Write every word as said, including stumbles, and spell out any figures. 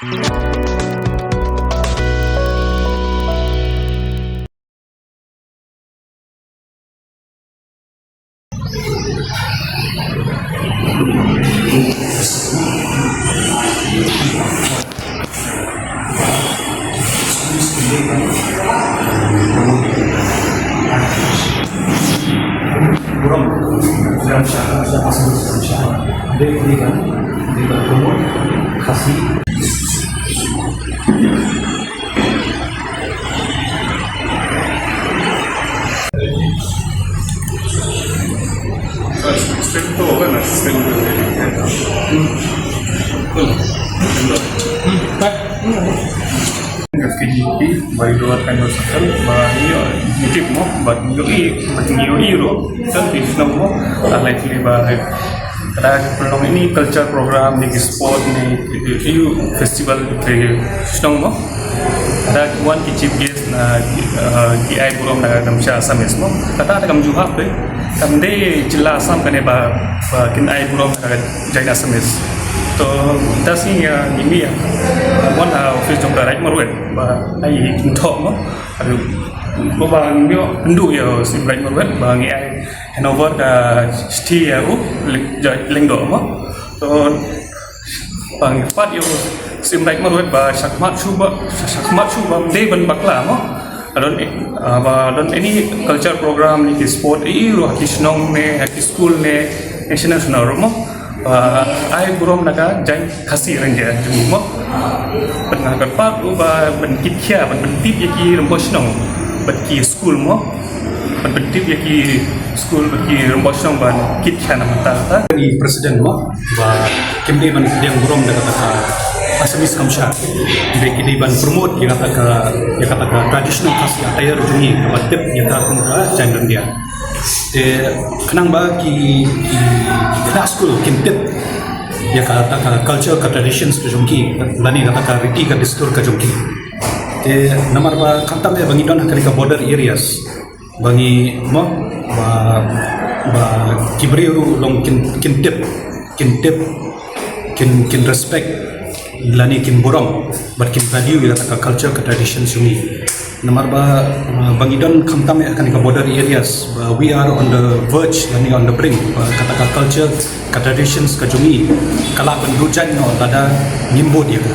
Ka K G P, Baidor Primary School, ba ngi ïoh, ngi tip mo, ba ngi ïohi, ba ngi ïohi ruh, kan ti shnong mo, la lai kli ba, kada pynlong ïa ini culture program, ne ki sport, ne ki, ki, ki festival, ki shnong mo. Kada ki wan ki chief guest na, eh, ki ai burom na ka kamsha Assamese mo. Kata da kam ju hap de. Kam dei jylla Assam kane ba, ba kin ai burom na ka jait Assamese. To, da sngi, eh, ngi mih, eh, wan ha office jong ka Raid Marwet ba ai kynthoh mo. Aduh, ba ngi ïoh pynduh ïa u Syiem Raid Marwet ba ngi ai handover ka shithi ïa u Lyng-, Jait Lyngdoh mo. To, ba ngi pat ïa u Syiem Raid Marwet ba shakhmat shuh ba, shakhmat shuh ba ym dei ban bakla mo. Don, ah, ba don any culture program ne ki sport, ïa ruh ha ki shnong ne, ha ki school ne, national, national ruh mo. Ba ai burom na ka jait Khasi Ryndia jong ngi mo. Ban nga kyrpad ruh ba ban kit khia, ban pyntip ïa ki rangbah shnong bad ki school mo. Ban pyntip ïa ki school bad ki rangbah shnong ban kit khia na mynta ka. Ki president mo, ba kim dei ban pdiang burom da kata ka Assamese kamsha. Dei ki dei ban promote ïa kata ka, ïa kata ka traditional Khasi attire jong ngi, kaba tip ïa ka kum ka jaiñ Ryndia. Te khnang ba ki, ki khynnah skul kin tip ïa kata ka culture, ka traditions ka jong ki, lane kata ka riti ka dustur ka jong ki. Te namar ba khamtam eh ba ngi don ha kane ka border areas, ba ngi mo, ba, ba ki briew ruh long kin, kin tip, kin tip, kin, kin respect, lane kin burom, bad kin value ïa kata ka culture, ka tradition jong ngi. Namar ba, uh, ba ngi don khamtam eh ha kane ka border areas, ba we are on the verge, lane on the brink, ba kata ka culture, ka traditions ka jong ngi ka lah ban duh jaiñ noh lada ngim bud ïa ka.